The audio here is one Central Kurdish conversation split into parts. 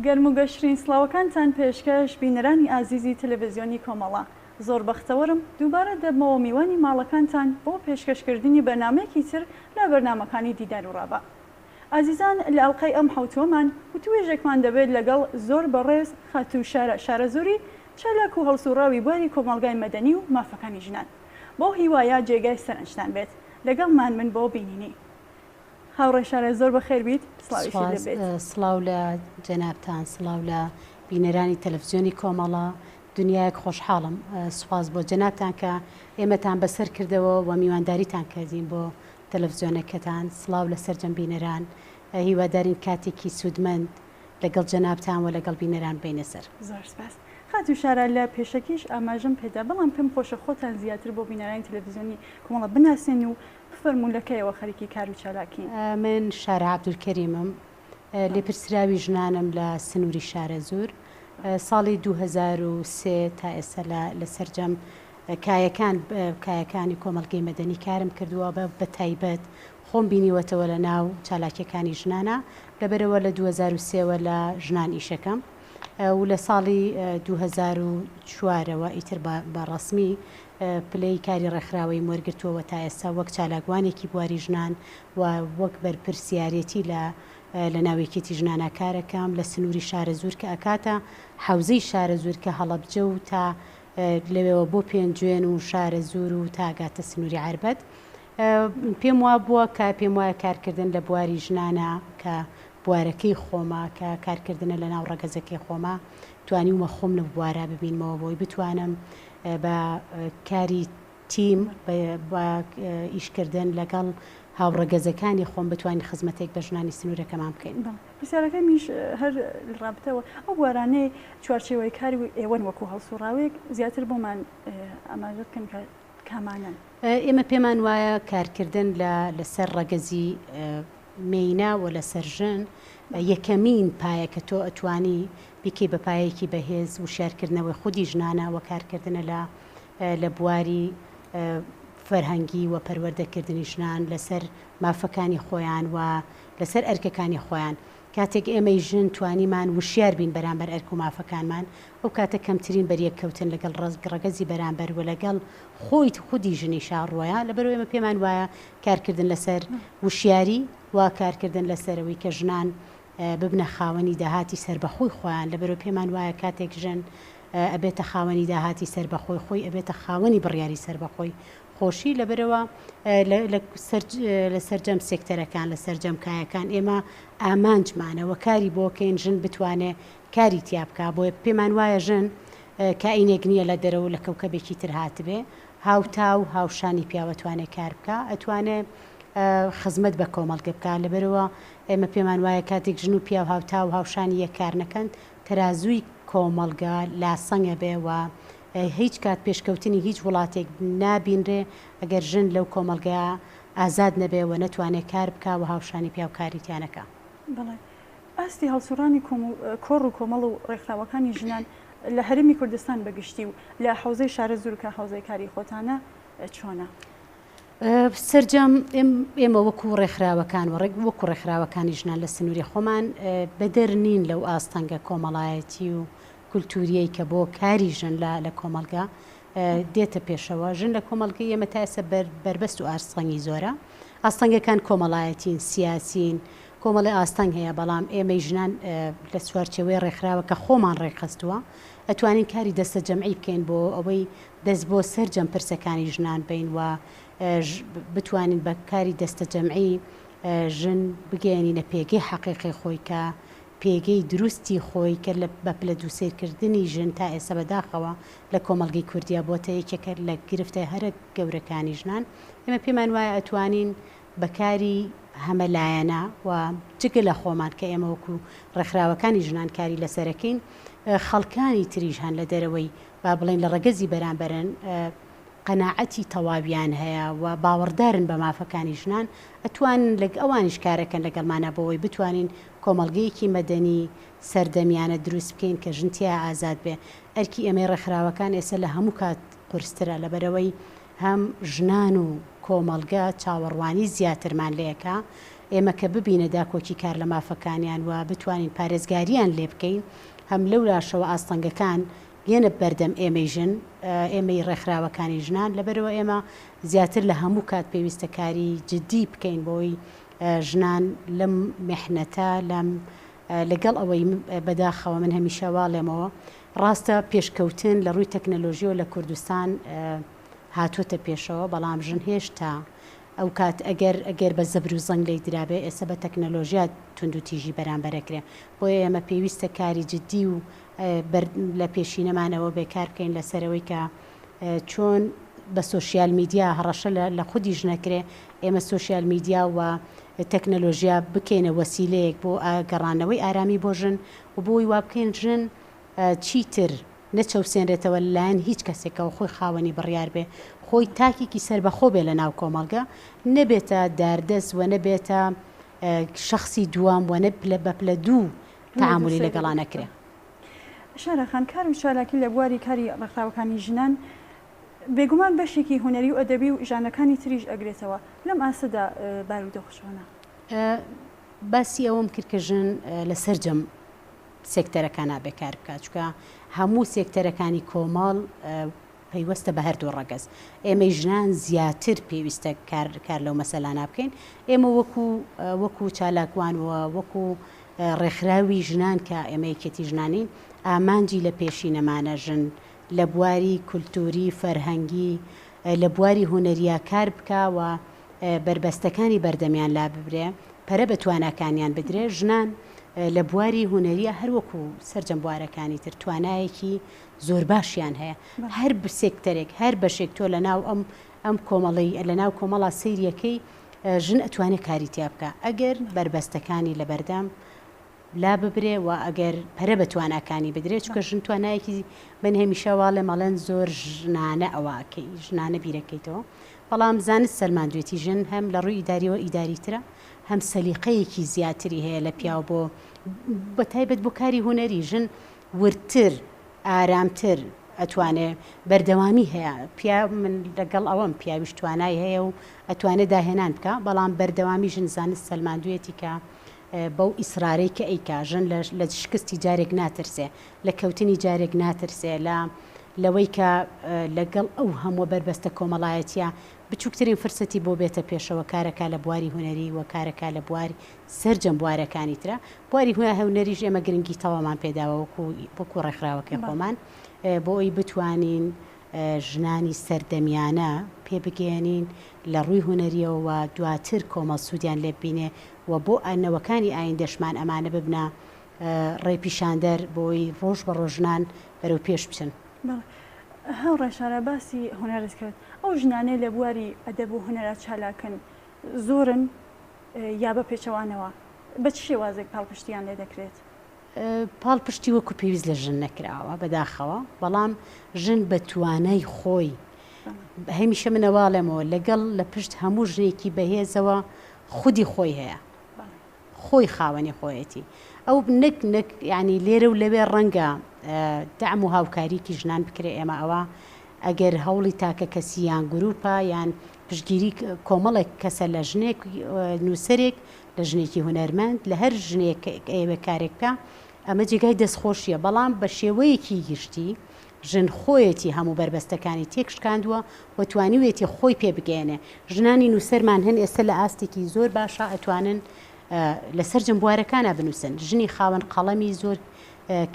گەرم و گەشترین سڵاوەکانتان پێشکەش بینەرانی ئازیزی تەلەڤزیۆنی کۆمەڵە. زۆر بەختەوەرم دووبارە دەبمەوە میوانی ماڵەکانتان بۆ پێشکەشکردنی بەرنامەیەکی تر لە بەرنامەکانی دیدار و ڕاڤە. ئازیزان لە ئەڵقەی ئەم حەوتووەمان وتوێژێکمان دەبێت لەگەڵ زۆر بەڕێز خاتوو شارا شارەزووری چالاک و هەڵسوڕاوی بواری کۆمەڵگای مەدەنی و مافەکانی ژنان. بەو هیوایە جێگای سەرنجتان بێت. لەگەڵمان بن بۆ بینینی. هاوڕێ شارا زۆر بەخێر بیت سڵاویشت لێ بێت. سڵاو لە جەنابتان سڵاو لە بینەرانی تەلەفزیۆنی کۆمەڵە دنیایەک خۆشحاڵم سوپاس بۆ جەنابتان کە ئێمەتان بەسەر کردەوە و میوانداریتان کردین بۆ تەلەفزیۆنەکەتان سڵاو لە سەرجەم بینەران هیوادارین کاتێکی سوودمەند لەگەڵ جەنابتان و لەگەڵ بینەران ببەینە سەر. زۆر سپاس خاتوو شارا لە پێشەکیش ئاماژەم پێدا بەڵام پێم خۆشە خۆتان زیاتر بۆ بینەرانی تەلەفزیۆنی کۆمەڵە بناسێن و بفەرموون لە کەیەوە خەریکی کار و چالاکین؟ من شارا عەبدولکەریمم لێپرسراوی ژنانم لە سنووری شارەزوور ساڵی 2003 تا ئێستا لە سەرجەم کایەکان کایەکانی کۆمەڵگەی مەدەنی کارم کردووە بە تایبەت خۆم بینیوەتەوە لە ناو چالاکیەکانی ژنانە لەبەرەوە لە 2003 وە لە ژنان ئیشەکەم و لە ساڵی 2004 ەوە ئیتر بە ڕەسمی پلەی کاری ڕێکخراوەییم وەرگرتووە تا ئێستا وەک چالاکوانێکی بواری ژنان و وەک بەرپرسیارێتی لە لە ناو یەکێتی ژنانا کارەکەم لە سنووری شارەزوور کە ئەکاتە حەوزەی شارەزوور کە هەڵەبجە و تا لەوێوە بۆ پێنجوێن و شارەزوور و تا ئەگاتە سنووری عەربەت پێم وابووە کە پێم وایە کارکردن لە بواری ژنانە کە بوارەکەی خۆمە کە کارکردنە لە ناو ڕەگەزەکەی خۆمە توانیومە خۆم لەو بوارە ببینمەوە بۆی بتوانم بە کاری تیم بە ئیشکردن لەگەڵ هاوڕەگەزەکانی خۆم بتوانین خزمەتێک بە ژنانی سنوورەکەمان بکەین. پرسیارەکەمیش هەر لە ڕابتەوە ئەو بوارانەی چوارچێوەی کاری ئێوەن وەکو هەڵسوڕاوێک زیاتر بۆمان ئاماژە بکەن کە کامانەن؟ ئێمە پێمان وایە کارکردن لە لەسەر ڕەگەزی مێینە و لەسەر ژن یەکەمین پایە کە تۆ ئەتوانی بیکەی بە پایەیەکی بەهێز وشیارکردنەوەی خودی ژنانە و کارکردنە لە لە بواری فەرهەنگی و پەروەردەکردنی ژنان لەسەر مافەکانی خۆیان و لەسەر ئەرکەکانی خۆیان. کاتێک ئێمەی ژن توانیمان وشیار بین بەرامبەر ئەرک و مافەکانمان، ئەو کاتە کەمترین بەریەککەوتن لەگەڵ ڕەگەزی بەرامبەر و لەگەڵ خۆی خودی ژنیشا ڕووەیا. لەبەرئەوەی ئێمە پێمان وایە کارکردن لەسەر وشیاری و کارکردن لەسەر ئەوەی کە ژنان ببنە خاوەنی داهاتی سەربەخۆی خۆیان، لەبەرئەوەی پێمان وایە کاتێک ژن ئەبێتە خاوەنی داهاتی سەربەخۆی خۆی ئەبێتە خاوەنی بڕیاری سەربەخۆی خۆشی، لەبەرئەوە لە سەرجەم سێکتەرەکان لە سەرجەم کایەکان ئێمە ئامانجمانە و کاری بۆکەین ژن بتوانێ کاری تیا بکا، بۆیە پێمان وایە ژن کائینێک نییە لە دەرەوە لە کەوکەبێکی تر هاتبێ، هاوتا و هاوشانی پیاو ئەتوانێ کار بکا، ئەتوانێ خزمەت بە کۆمەڵگە بکا، لەبەرئەوە ئێمە پێمان وایە کاتێک ژن و پیاو هاوتا و هاوشانی یەک کار نەکەن تەرازووی کۆمەڵگە لاسەنگ ئەبێ و هیچ کات پێشکەوتنی هیچ وڵاتێک نابینرێ ئەگەر ژن لەو کۆمەڵگەیە ئازاد نەبێ و نەتوانێ کار بکا و هاوشانی پیاو کاری تیا نەکا. بەڵێ. ئاستی هەڵسوڕانی کۆڕ و کۆمەڵ و ڕێکخراوەکانی ژنان لە هەرێمی کوردستان بە گشتی و لە حەوزەی شارەزوور کە حەوزەی کاری خۆتانە چۆنە؟ سەرجەم ئێمە وەکو ڕێکخراوەکان و ڕێک وەکو ڕێکخراوەکانی ژنان لە سنووری خۆمان بەدەر نین لەو ئاستەنگە کۆمەڵایەتی و کولتووریەی کە بۆ کاری ژن لە لە کۆمەڵگە دێتە پێشەوە ژن لە کۆمەڵگەی ئێمە تا ئێستا بەربەست و ئاستەنگی زۆرە ئاستەنگەکان کۆمەڵایەتین سیاسین کۆمەڵی ئاستەنگ هەیە بەڵام ئێمەی ژنان لە چوارچێوەی ڕێکخراوە کە خۆمان ڕێکخستووە ئەتوانین کاری دەستە جەمعی بکەین بۆ ئەوەی دەست بۆ سەرجەم پرسەکانی ژنان بەین و بتوانین بە کاری دەستەجەمعی ژن بگەیەنینە پێگەی حەقیقی خۆی کە پێگەی دروستی خۆی کە لە بە پلە دووسەیرکردنی ژن تا ئێستا بەداخەوە لە کۆمەڵگەی کوردیا بۆتە یەکێکە لە گرفتە هەرە گەورەکانی ژنان ئێمە پێمان وایە ئەتوانین بە کاری هەمەلایەنە و جگە لە خۆمان کە ئێمە وەکو ڕێکخراوەکانی ژنان کاری لەسەرەکەین خەڵکانی تریش هەن لە دەرەوەی با بڵێین لە ڕەگەزی بەرامبەرن قەناعەتی تەواویان هەیە و باوەڕدارن بە مافەکانی ژنان ئەتوانن لەگ ئەوانیش کارەکەن لەگەڵمانا بۆوەی بتوانین کۆمەڵگەیەکی مەدەنی سەردەمیانە دروست بکەین کە ژن تیایا ئازاد بێ ئەرکی ئێمەی ڕێکخراوەکان ئێستا لە هەموو کات قورسترە لەبەرئەوەی هەم ژنان و کۆمەڵگە چاوەڕوانی زیاترمان لێکا. ئێمە کە ببینە داکۆکی کار لە مافەکانیان و بتوانین پارێزگاریان لێ بکەین هەم لەولاشەوە ئاستەنگەکان یەنە بەردەم ئێمەی ژن، ئێمەی ڕێکخراوەکانی ژنان، لەبەرئەوە ئێمە زیاتر لە هەموو کات پێویستە کاری جدی بکەین بۆی ژنان لەم میحنەتە لەم لەگەڵ ئەوەی بەداخەوە من هەمیشە واڵێمەوە ڕاستە پێشکەوتن لە ڕووی تەکنەلۆژیەوە لە کوردستان هاتۆتە پێشەوە بەڵام ژن هێشتا ئەو کات ئەگەر ئەگەر بە زەبر و زەنگ لێی درابێ ئێستا بە تەکنەلۆژیا توندوتیژی بەرامبەر ئەکرێ بۆیە ئێمە پێویستە کاری جدی و بەر لە پێشینەمان ئەوە بێ کار بکەین لەسەر ئەوەی کە چۆن بە سۆشیال میدیا هەڕەشە لە خودی ژنەکرێ ئێمە سۆشیال میدیا و تەکنەلۆژیا بکەینە وەسیلەیەک بۆ گەڕانەوەی ئارامی بۆ ژن و بۆی وا بکەین ژن چیتر نەچەوسێنرێتەوە لەلایەن هیچ کەسێکەوە خۆی خاوەنی بڕیار بێ خۆی تاکێکی سەربەخۆ بێ لە ناو کۆمەڵگە نەبێتە داردەست و نەبێتە شەخسی دووەم و نە بە پلە دوو تەعامولی لەگەڵا نەکرێ. شارا خان، کار و چالاکی لە بواری کاری ڕێکخراوەکانی ژنان بێگومان بەشێکی هونەری و ئەدەبی و ژانرەکانی تریش ئەگرێتەوە، لەم ئاستەدا بارودۆخ چۆنە؟ باسی ئەوەم کرد کە ژن لە سەرجەم سێکتەرەکان نابێ کار بکات، چونکە هەموو سێکتەرەکانی کۆمەڵ پەیوەستە بە هەردوو ڕەگەز. ئێمەی ژنان زیاتر پێویستە کار کار لەو مەسەلانە بکەین. ئێمە وەکو وەکو چالاکوان و وەکو ڕێکخراوی ژنان کە ئێمە یەکێتی ژنانین، ئامانجی لە پێشینەمانە ژن لە بواری کولتووری، فەرهەنگی، لە بواری هونەرییا کار بکا و بەربەستەکانی بەردەمیان لاببرێ، پەرە بە تواناکانیان بدرێ. ژنان لە بواری هونەرییا هەر وەکو سەرجەم بوارەکانی تر توانایەکی زۆر باشیان هەیە هەر سێکتەرێک هەر بەشێک تۆ لە ناو ئەم ئەم کۆمەڵی لە ناو کۆمەڵا سەیریەکەی ژن ئەتوانێ کاری تیا بکا ئەگەر بەربەستەکانی لەبەردەم لا ببرێ و ئەگەر پەرە بە تواناکانی بدرێ چونکە ژن توانایەکی من هەمیشە واڵێم ئەڵێن زۆر ژنانە ئەوە ئەکەی ژنانە بیرەکەیتەوە بەڵام زانست سەلماندوێتی ژن هەم لە ڕووی ئیداریەوە ئیداریترە هەم سەلیقەیەکی زیاتری هەیە لە پیاو بۆ بە تایبەت بۆ کاری هونەری ژن وردتر، ئارامتر ئەتوانێ بەردەوامی هەیە پیاو من لەگەڵ ئەوەم پیاویش توانای هەیە و ئەتوانێ داهێنان بکا بەڵام بەردەوامی ژن زانست سەلماندویەتی کە بەو ئیسرارەی کە ئەیکا ژن لە شکستی جارێک ناترسێ لە کەوتنی جارێک ناترسێ لە لەوەی کە لەگەڵ ئەو هەمووە بەربەستە کۆمەڵایەتیە بچوکترین فرسەتی بۆ بێتە پێشەوە کارەکا لە بواری هونەری و کارەکا لە بواری سەرجەم بوارەکانی ترە، بواری هونەریش ئێمە گرنگی تەواومان پێداوە وەکو وەکو ڕێکخراوەکەی خۆمان بۆ ئەوی بتوانین ژنانی سەردەمیانە پێ بگەیەنین لە ڕووی هونەریەوە و دواتر کۆمەڵ سوودیان لێ ببینێ و بۆ نەوەکانی ئایندەشمان ئەمانە ببنە ڕێپیشاندەر بۆی ڕۆژ بە ڕۆژ ژنان بەرەو پێش بچن. بەڵێ هاوڕێ شارا باسی هونەرت کرد، ئەو ژنانەی لە بواری ئەدەب و هونەرا چالاکن زۆرن؟ یا بە پێچەوانەوە بە چ شێوازێک پاڵپشتییان لێ دەکرێت؟ پاڵپشتی وەکو پێویست لە ژن نەکراوە بەداخەوە، بەڵام ژن بە توانای خۆی هەمیشە من ئەوە ئەڵێمەوە لەگەڵ لە پشت هەموو ژنێکی بەهێزەوە خودی خۆی هەیە خۆی خاوەنی خۆیەتی ئەو نەک نەک یعنی لێرە و لەوێ ڕەنگە دەعم و هاوکاریکی ژنان بکرێ ئێمە ئەوە ئەگەر هەوڵی تاکە کەسی یان گروپە یان پشتگیری کۆمەڵێک کەسە لە ژنێک نووسەرێک، لە ژنێکی هونەرمەند، لە هەر ژنێک کە ئەیەوێ کارێک بکا، ئەمە جێگای دەستخۆشییە، بەڵام بە شێوەیەکی گشتی ژن خۆیەتی هەموو بەربەستەکانی تێکشکاندووە و توانیویەتی خۆی پێ بگەیەنێ. ژنانی نووسەرمان هەن ئێستا لە ئاستێکی زۆر باشا ئەتوانن لە سەرجەم بوارەکانا بنووسن. ژنی خاوەن قەڵەمی زۆر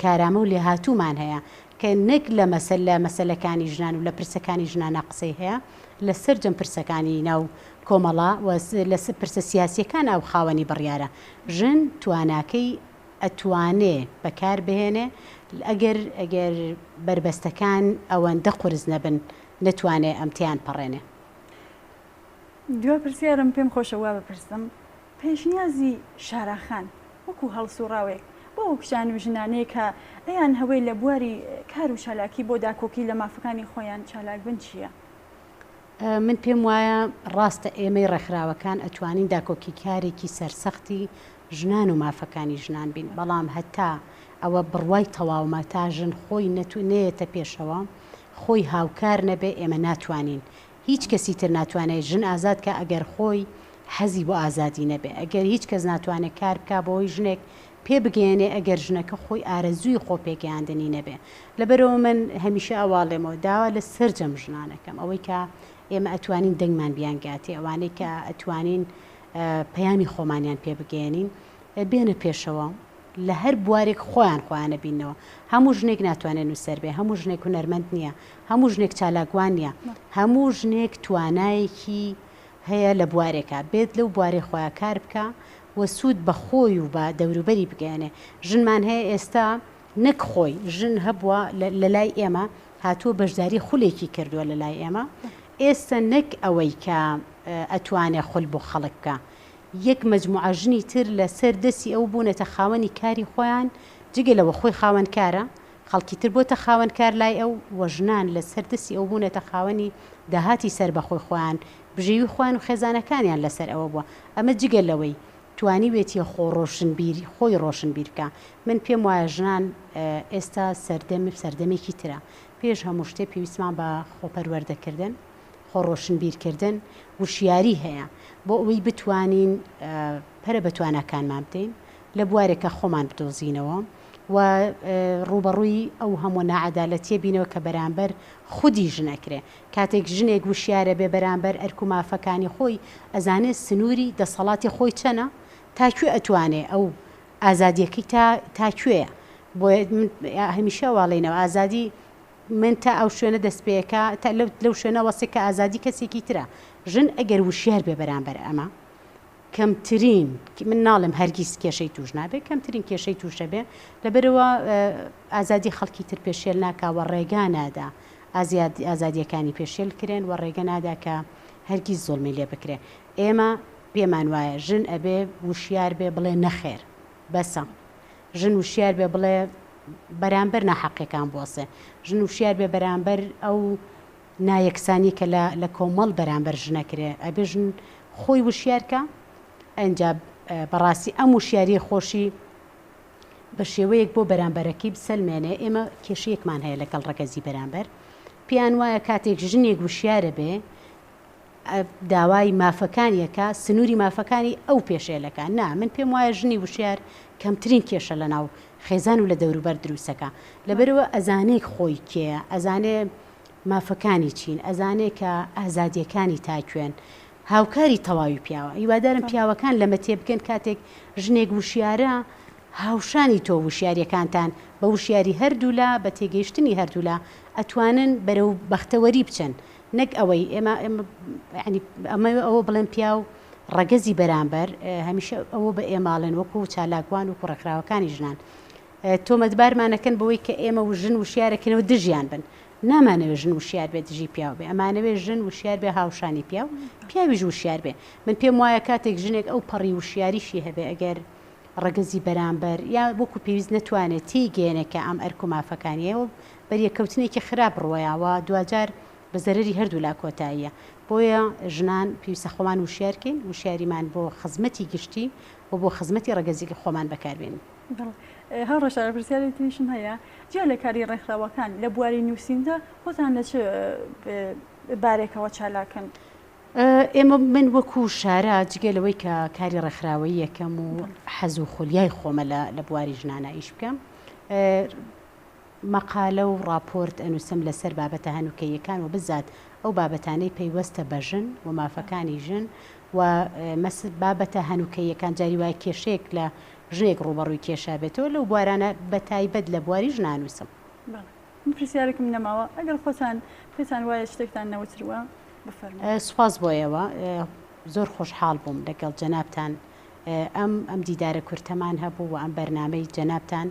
کارامە و لێهاتوومان هەیە کە نەک لە مەسەلە مەسەلەکانی ژنان و لە پرسەکانی ژنانا قسەی هەیە، لە سەرجەم پرسەکانی ناو کۆمەڵە و لە پرسە سیاسیەکان ئەو خاوەنی بڕیارە. ژن تواناکەی ئەتوانێ بەکار بهێنێ ئەگەر ئەگەر بەربەستەکان ئەوەندە قورس نەبن نەتوانێ ئەم تێیان پەڕێنێ. دوا پرسیارم پێم خۆشە وا بپرسم پێشنیازی شارا خان وەکو هەڵسوڕاوێک بۆ ئەو کچان و ژنانەی کە ئەیانهەوێ لە بواری کار و چالاکی بۆ داکۆکی لە مافەکانی خۆیان چالاک بن چییە؟ من پێم وایە ڕاستە ئێمەی ڕێکخراوەکان ئەتوانین داکۆکیکارێکی سەرسەختی ژنان و مافەکانی ژنان بین، بەڵام هەتا ئەوە بڕوای تەواومە تا ژن خۆی نەیەتە پێشەوە، خۆی هاوکار نەبێ ئێمە ناتوانین هیچ کەسی تر ناتوانێ ژن ئازاد کا ئەگەر خۆی. حەزی بۆ ئازادی نەبێ، ئەگەر هیچ کەس ناتوانێ کار بکا بۆ ئەوەی ژنێک پێ بگەیەنێ ئەگەر ژنەکە خۆی ئارەزووی خۆ پێگەیاندنی نەبێ. لەبەرئەوە من هەمیشە ئەواڵێمەوە داوا لە سەرجەم ژنان ئەکەم ئەوەی کە ئێمە ئەتوانین دەنگمان بیانگاتێ، ئەوانەی کە ئەتوانین پەیامی خۆمانیان پێ بگەیەنین بێنە پێشەوە لە هەر بوارێک خۆیان خۆیان ئەبیننەوە. هەموو ژنێک ناتوانێ نووسەر بێ، هەموو ژنێک هونەرمەند نییە، هەموو ژنێک چالاکوان نییە، هەموو ژنێک توانایەکی هەیە لە بوارێکا بێت لەو بوارەی خۆیا کار بکا و سوود بە خۆی و بە دەوروبەری بگەیەنێ. ژنمان هەیە ئێستا نەک خۆی، ژن هەبووە لە لای ئێمە هاتووە بەشداری خولێکی کردووە لە لای ئێمە، ئێستا نەک ئەوەی کە ئەتوانێ خول بۆ خەڵک بکا، یەک مەجموعە ژنی تر لە سەر دەستی ئەو بوونەتە خاوەنی کاری خۆیان، جگە لەوە خۆی خاوەن کارە، خەڵکی تر بۆتە خاوەن کار لای ئەو و ژنان لە سەر دەستی ئەو بوونەتە خاوەنی داهاتی سەربەخۆی خۆیان، بژێوی خۆیان و خێزانەکانیان لە سەر ئەوە بووە. ئەمە جگە لەوەی توانیوێتی خۆ ڕۆشنبیر خۆی ڕۆشنبیر بکا. من پێم وایە ژنان ئێستا سەردەم سەردەمێکی ترە. پێش هەموو شتێ پێویستمان بە خۆپەروەردە کردن، خۆ ڕۆشنبیر کردن، وشیاری هەیە بۆ ئەوەی بتوانین پەرە بە تواناکانمان بدەین، لە بوارێکا خۆمان بدۆزینەوە و ڕووبەڕووی ئەو هەموو ناعەدالەتیە بینەوە کە بەرامبەر خودی ژن ئەکرێ. کاتێک ژنێک وشیارە بێ بەرامبەر ئەرک و مافەکانی خۆی، ئەزانێ سنووری دەسەڵاتی خۆی چەنە، تا کوێ ئەتوانێ ئەو ئازادیەکەی تا تا کوێیە. بۆیە من هەمیشە واڵێینەوە ئازادی من تا ئەو شوێنە دەست پێکا تا لەو شوێنە وەسێ کە ئازادی کەسێکی ترە. ژن ئەگەر وشیار بێ بەرامبەر ئەمە، کەمترین، من ناڵێم هەرگیز کێشەی توش نابێ، کەمترین کێشەی توش ئەبێ، لەبەرئەوە ئازادی خەڵکی تر پێشێل ناکا و ڕێگا نادا ئازادیەکانی پێشێل کرێن و ڕێگە نادا کە هەرگیز زوڵمی لێ بکرێ. ئێمە پێمان وایە ژن ئەبێ وشیار بێ بڵێ نەخێر بەسە. ژن وشیار بێ بڵێ بەرامبەر ناحەقیەکان بوەسێ. ژن وشیار بێ بەرامبەر ئەو نایەکسانی کە لە لە کۆمەڵ بەرامبەر ژن ئەکرێ ئەبێ ژن خۆی وشیار کا ئەنجا بەڕاستی ئەم وشیاریە خۆشی بە شێوەیەک بۆ بەرامبەرەکەی بسەلمێنێ ئێمە کێشەیەکمان هەیە لەگەڵ ڕەگەزی بەرامبەر پێیان وایە کاتێک ژنێک وشیارە بێ داوای مافەکانی ئەکا سنووری مافەکانی ئەو پێشێلەکا نا من پێم وایە ژنی وشیار کەمترین کێشە لەناو خێزان و لە دەوروبەر دروستەکا لەبەرئەوە ئەزانێ خۆی کێیە ئەزانێ مافەکانی چین ئەزانێ کە ئازادیەکانی تا کوێن هاوکاری تەواوی پیاوە هیوادارم پیاوەکان لەمە تێبگەن کاتێک ژنێک وشیارە هاوشانی تۆ وشیاریەکانتان بە وشیاری هەردوولا بە تێگەیشتنی هەردوولا ئەتوانن بەرەو بەختەوەری بچن نەک ئەوەی ئێمە یانی ئەمەوێ ئەوە بڵێم پیاو ڕەگەزی بەرامبەر هەمیشە ئەوە بە ئێماڵێن وەکو چالاکوان وەکو ڕێکخراوەکانی ژنان تۆمەتبارمانەکەن بەوەی کە ئێمە و ژن وشیارەکەنەوە دژیان بن نامانەوێ ژن وشیار بێ دژی پیاو بێ ئەمانەوێ ژن وشیار بێ هاوشانی پیاو پیاویش وشیار بێ من پێم وایە کاتێک ژنێک ئەو پەڕی وشیاریشی هەبێ ئەگەر ڕەگەزی بەرامبەر یا وەکو پێویست نەتوانێت تێیگەیەنێ کە ئەم ئەرک و مافەکانیە و بەریەککەوتنێکی خراپ ڕوەیا و دواجار بە زەرەری هەردوولا کۆتاییە. بۆیە ژنان پێویستە خۆمان وشیار کەین، وشیاریمان بۆ خزمەتی گشتی و بۆ خزمەتی ڕەگەزی خۆمان بەکار بێنین. بەڵێ هاوڕێ شارە پرسیارێکی تریشم هەیە، جیا لە کاری ڕێکخراوەکان لە بواری نووسیندا خۆتان لە چ بارێکەوە چالاکن؟ ئێمە من وەکو شارە جگە لەوەی کە کاری ڕێکخراوەیی ئەکەم و حەز و خولیای خۆمە لە بواری ژنانا ئیش بکەم، مەقالە و ڕاپۆرت ئەنووسم لەسەر بابەتە هەنووکەییەکان و بزات ئەو بابەتانەی پەیوەستە بە ژن و مافەکانی ژن و بابەتە هەنووکەییەکان جاری وایە کێشەیەک لە ژنێک ڕووبەڕووی کێشە بێتەوە لەو بوارانە بەتایبەت لە بواری ژن ئەنووسم. بەڵێ من پرسیارێکم نەماوە ئەگەر خۆتان پێتان وایە شتێکتان نەوتروە بفەرموون. سوپاس بۆ ئێوە زۆر خۆشحاڵ بووم لەگەڵ جەنابتان ئەم ئەم دیدارە کورتەمان هەبوو و ئەم بەرنامەی جەنابتان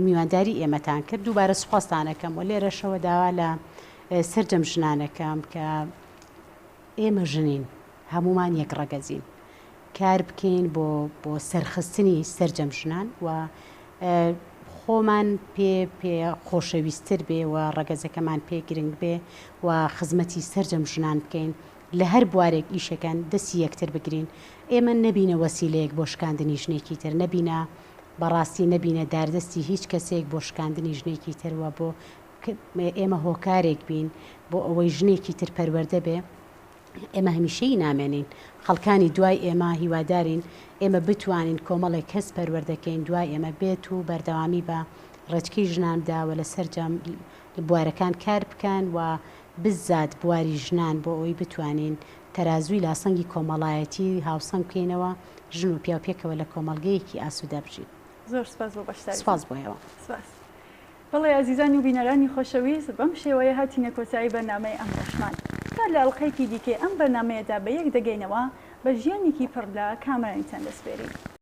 میوانداری ئێمەتان کرد دووبارە سوپاستان ئەکەم و لێرەشەوە داوا لە سەرجەم ژنان ئەکەم کە ئێمە ژنین هەموومان یەک ڕەگەزین کار بکەین بۆ بۆ سەرخستنی سەرجەم ژنان و خۆمان پێ پێ خۆشەویستتر بێ و ڕەگەزەکەمان پێ گرنگ بێ و خزمەتی سەرجەم ژنان بکەین لە هەر بوارێک ئیشەکەن دەستی یەکتر بگرین ئێمە نەبینە وەسیلەیەک بۆ شکاندنی ژنێکی تر نەبینە بەڕاستی نەبینە داردەستی هیچ کەسێک بۆ شکاندنی ژنێکی تر و بۆ ئێمە هۆکارێک بین بۆ ئەوەی ژنێکی تر پەروەردە بێ. ئێمە هەمیشەیی نامێنین، خەڵکانی دوای ئێمە هیوادارین ئێمە بتوانین کۆمەڵێک کەس پەروەردەکەین دوای ئێمە بێت و بەردەوامی بە ڕێچکەی ژنان بدا و لە سەرجەم بوارەکان کار بکەن و بزات بواری ژنان بۆ ئەوەی بتوانین تەرازووی لاسەنگی کۆمەڵایەتی هاوسەنگ بکەینەوە، ژن و پیاو پێکەوە لە کۆمەڵگەیەکی ئاسوودە بژین. زۆر سپاس بۆ بەشداریتان. سپاس بۆ ئێوە. سپاس. بەڵێ ئازیزان و بینەرانی خۆشەویست بەم شێوەیە هاتینە کۆتایی بەرنامەی ئەمڕۆشمان. تا لە ئەڵقەیەکی دیکەی ئەم بەرنامەیەدا بە یەک دەگەینەوە، بە ژیانێکی پڕ لە کامەرانیتان دەسپێرین.